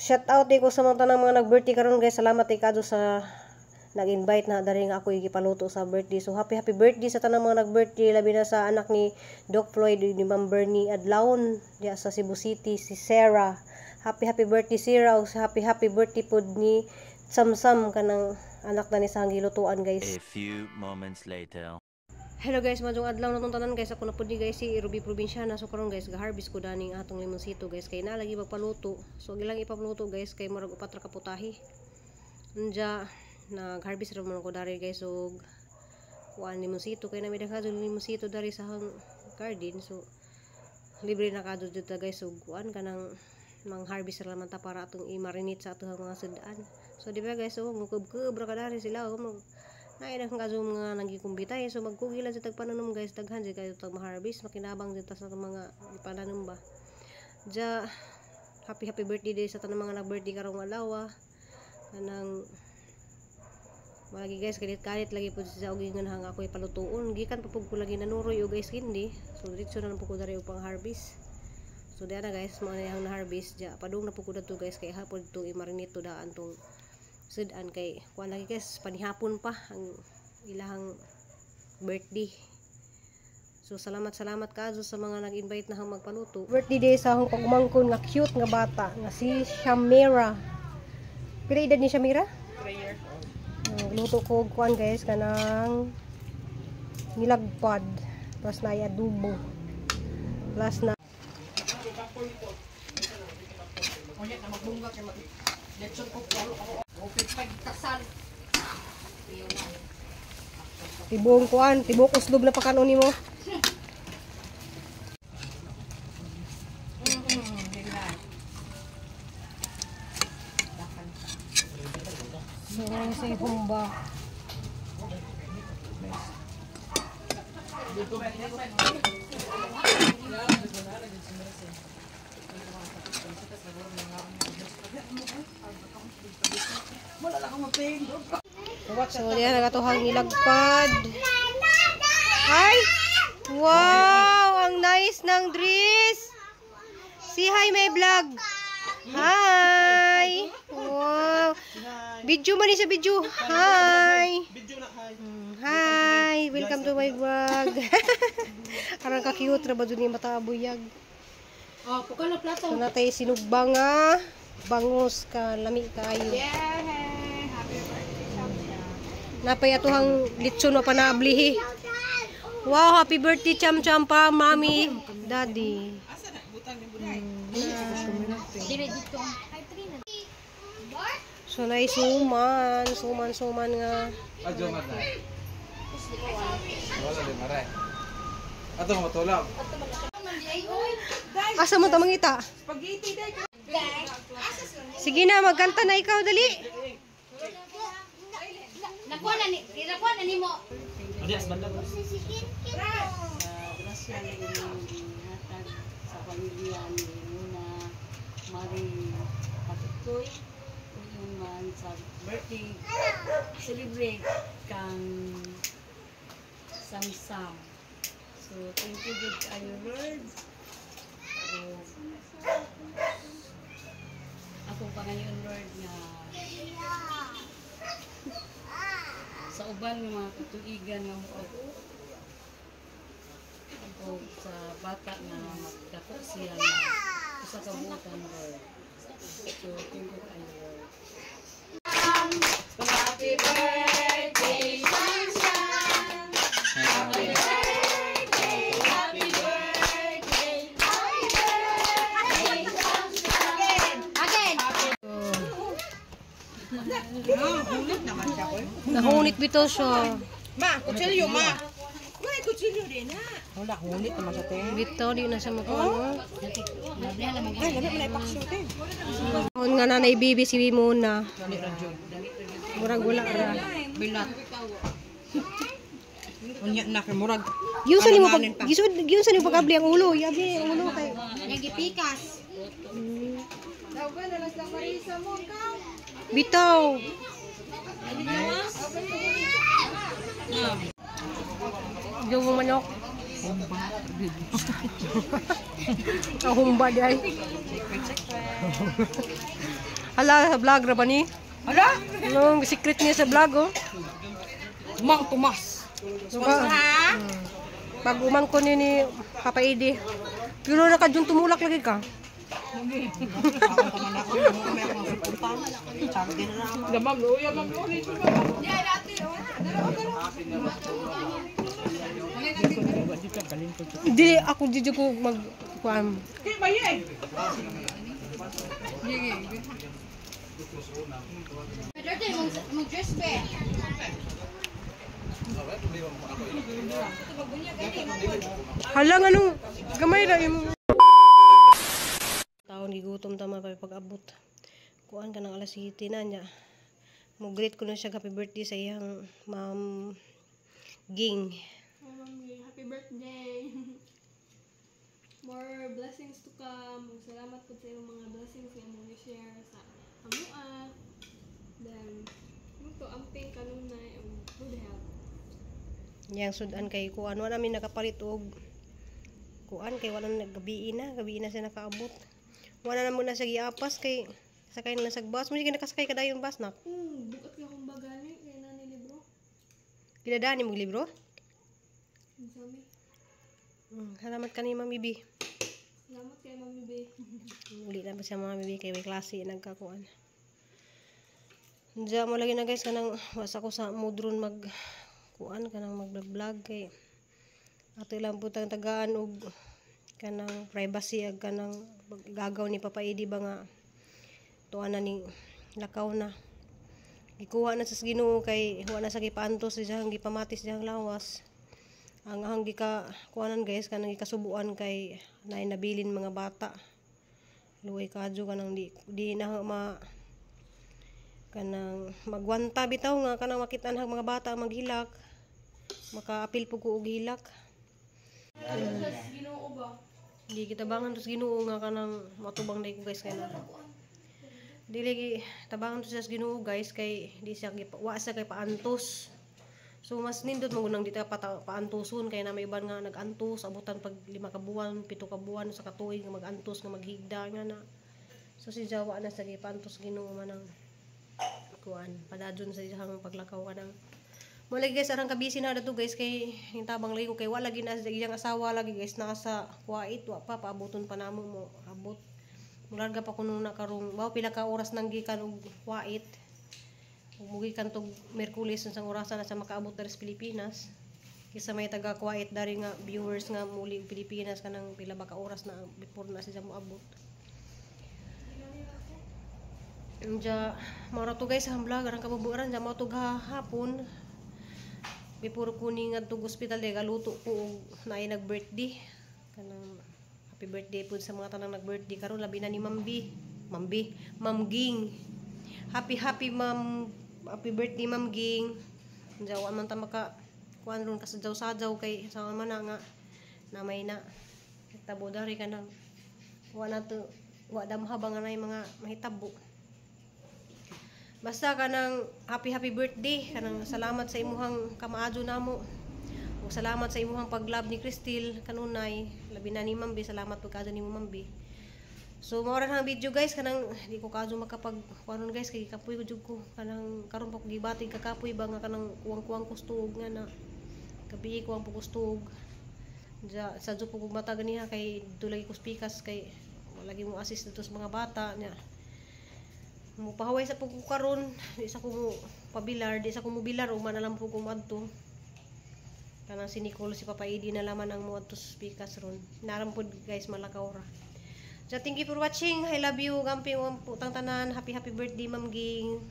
Shout out ko sa mga tanang mga nag-birthday karon, guys. Salamat kay kadto sa nag-invite na dari nga ako igipaluto sa birthday. So happy happy birthday sa tanang mga nag-birthday, labi na sa anak ni Doc Floyd, ni Ma'am Bernie Adlaon diya sa Cebu City, si Sarah. Happy happy birthday, Sarah. Ug happy happy birthday pod ni Samsam, kanang anak na ni sa gilutuan, guys. A few moments later. Hello guys, maayong adlaw na tong tanan, guys. Ako na pud ni, guys, si Ruby Provinciana. So karon, guys, ga-harvest ko daning atong limonsito, guys, kay na lagi magpaluto. So ilang ipaluto, guys, kay murag upat ra ka putahe. Anja nag-harvest ra man ko dari, guys, og kuan, limonsito, kay nami daghan limonsito dari sa hang garden. So libre na kadto dito, guys, og kuan, kanang mang harvest ra man ta para atong i-marinate sa atong mga sudan. So di ba, guys, so mukub-kub ra ka dari sila oh, mag ay daghan kadto mga nagikumbitay. So magkugi lang sa tagpananom, guys, daghan jud kayo tag ma-harvest, makinabang jud ta sa atong mga ipananom ba. Ja happy happy birthday day sa tanang mga nag-birthday karong adlaw. Kanang malagi, guys, kalit-kalit lagi pud sa og ingon hang ako ipalutuon. Gikan pa pud ko lagi nanuroy og guys hindi. So diretso na lang pud ko dari og pang harvest. So diyan na, guys, mo na yang na-harvest ja. Padung na pud ko dadto, guys, kay hapon to i-marinate to daan tong sudan, kay kuan lagi, guys, panihapon pa ang ilahang birthday. So salamat salamat kazo sa mga nag-invite na hang magpaluto. Birthday day sa akong pagmangkon nga cute nga bata nga si Shamira. Pila edad ni Shamira? 3 years old. Luto ko og kuan, guys, kanang nilagpad plus na adobo plus na Unya na magbungga kay mag lechon ko puro ako. Open pag kasal. Tibong kuan, tibok uslob na pakanon nimo. So, sa humba. So, diyan nagatuhang nilagpad. Ay! Wow! Ang nice ng dress! Say hi, my vlog! Hi! Wow! Video man ni sa video. Hi! Hi! Welcome to my vlog. Arang ka-cute ra ba dun yung mata buyag. Oh, puka na plato. So natay sinugba nga bangos ka lami kaayo. Yeah, happy birthday, Shamsha. Napay atuhang litson wa pa naablihi. Wow, happy birthday, Cham Cham pa, Mami, Daddy. Dire dito. So nay suman, suman suman nga. Adyo man na. Wala din mare. Ato matulog. Asa mo ta mangita? Sige na, magkanta na ikaw, dali. Nakuha na ni, nakuha na nimo. Grasya na inyong gihatag sa pamilya ni Muna Marie Patutoy ug man sa birthday celebrate kang Samsam. So thank you good kayo, Lord. So, ako pa ngayon, Lord, nga sa uban nga mga katuigan nga mo o sa bata nga magdako siya nga usa ka buotan, Lord. So thank you kayo, Lord. Happy birthday, Shamsha. Happy birthday, happy birthday, happy birthday, Shamsha. Again. Nahunit bitaw siya. Ma, kutsilyo, ma. May kutsilyo din ha. Wala, hunit naman sa te. Bitaw di na siya magkuano. Ay, lami man na ipaksyo te. Nga nanay bibi si Mona. Murag wala ra. Bilat. Unya na kay murag. Giunsa nimo pag Alanganin pa. giunsa nimo pag-abli ang ulo, iabli ang ulo kay Nagipikas. Bitaw. Yung manok. Kahumba di ay. Hala, sa vlog ra ba ni? Hala? Anong secret niya sa vlog, oh? Mang Tomas. Diba? Pag umangko ni Papa Edi. Pero naka tumulak lagi ka. Dili ako dito ko mag kuan. Dito mong dress be. Hala nganong gamay ra imo. Taon gigutom ta man pa pag-abot. Kuan ka ng alas 7 na niya. Mo greet ko na siya happy birthday sa iyang Ma'am Ging. Hi, Mami. Happy birthday! More blessings to come. Salamat po sa iyong mga blessings nga imong i-share sa amua. Then, yung to amping kanunay and good health. Yang sudan kay kuan wala mi nakapalit og kuan kay wala na gabi na, gabi na siya nakaabot. Wala na muna siya giapas kay sakay na lang sa bus. Mo sige nakasakay ka dayon bus nak. Bukat ka kung bagali kay na ni libro. Gidadani mo libro? Ang sami. Salamat kani Ma'am Bibi. Salamat kay Mami B. Uli na ba siya mga bibi kay may klase nagkakuan. Diya mo lagi na guys kanang wasa ko sa mudron mag kuan kanang mag vlog kay ato ilang putang tagaan og kanang privacy ag kanang gagaw ni Papa Edi ba nga tuwa na ni lakaw na. Gikuha na sa Ginoo kay wa na sa gipaantos siyang gipamatis siyang lawas. Ang ahang gika kuanan guys kanang gikasubuan kay naay nabilin mga bata. Luway kadyo kanang di na ma kanang magwanta bitaw nga kanang makit-an hag mga bata maghilak. Makaapil pug ko og hilak. Di kita bangan tos Ginoo nga kanang matubang day ko guys kay na. Dili gi tabangan to sa Ginoo guys kay di siya wa siya kay paantos. So mas nindot mo nang di ta paantoson kay na may uban nga nag-antos abutan pag 5 ka buwan, 7 ka buwan sa katuig nga mag-antos nga maghigda nga na. So si Jawa na sa gipaantos Ginoo man ang kuan padadyon sa iyang paglakaw kanang. Mo lagi guys arang kabisi na dato guys kay hintabang lagi ko kay wala lagi na sa iyang asawa lagi guys nasa Kuwait wa pa paaboton pa namo mo abot. Mularga pa kuno na karong wow pila ka oras nang gikan og Kuwait. Ug mugikan tog Miyerkules unsang orasan na sa makaabot diri sa Pilipinas. Kisa may taga Kuwait dari nga viewers nga muli og Pilipinas kanang pila ba ka oras na before na siya moabot. Unja mao to guys ang vlog arang kabuburan ja mao to hapon. Before ko ni ngadto ospital di galuto ko og naay nag-birthday. Kanang happy birthday pud sa mga tanang nag-birthday karon labi na ni Ma'am B. Ma'am B, Ma'am Ging. Happy happy Ma'am, happy birthday Ma'am Ging. Unja wa man ta maka kuan ron kasadyaw-sadyaw kay sa man na nga namay na tabo dari kanang wa na to wa damha ba nga nay mga mahitabo. Basta kanang happy happy birthday kanang salamat sa imuhang kamaadyo namo. Ug salamat sa imuhang paglove ni Cristel kanunay labi na ni Ma'am B, salamat pud kaadyo nimo Ma'am B. So mao ra nang video guys kanang di ko kaadyo makapag kuanon guys kay kapoy ko jud ko kanang karon pa ko gibatig kakapoy ba nga kanang kuwang-kuwang kustuog nga na gabi kuwang po kustuog. Ja sa jud po kog mata ganiha kay do lagi ko spikas kay wala lagi mo assist dito sa mga bata nya. Mupahaway sa pug ko karon, di sa ko mo pabilar, di sa ko mo bilar ug man na lang pug ko moadto. Kanang si Nicole si Papa Edi na laman ang moadto sa spikas ron. Naram pud guys malakaw ra. So thank you for watching. I love you. Gamping putang tanan. Happy happy birthday Ma'am Ging.